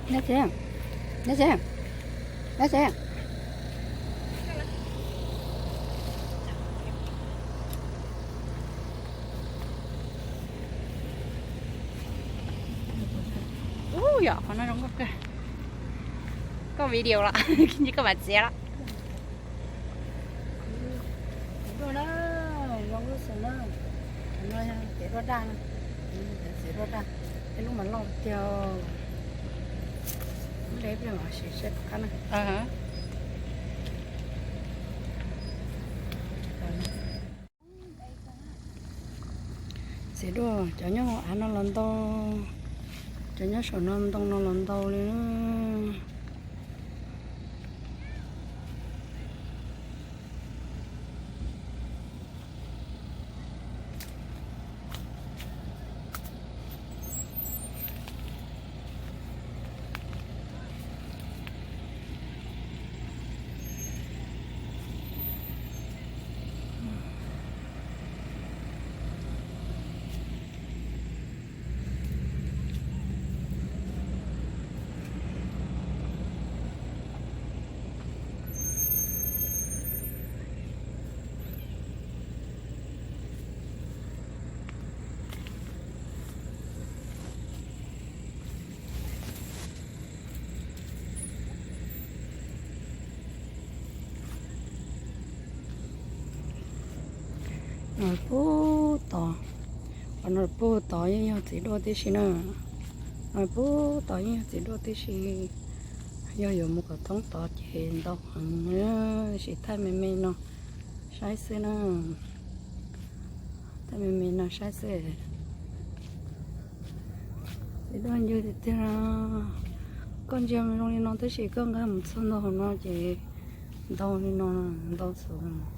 Nyob tsev, nyob tsev, nyob tsev. Ub, yom, qhov no zoo nkauj kawg. Koj video los, koj mam txiav los. Duaj na, zoo lub xwm na. Txiav duaj daj na, txiav duaj daj, tej lub mas loj tiag. Lub dej pliag mas sim saib tom qab na. Txiav duaj, cov nyob hauv av no los ntau, cov nyob saum no ntoo no los ntau li na. No puag tod, qhov no puag tod yeej yog txiv duaj tib si na. No puag tod yeej yog txiv duaj tib si. Yog yuav mus kom thoob tod ces ntau heev, sim thaij me me no saib xwb na. Thaij me me no saib xwb. Txiv duaj ncw tiag tiag. Koj ntsia zoo li no tab sis koj nqa mus txog ntau hauv no ces ntau li no, ntau xwb.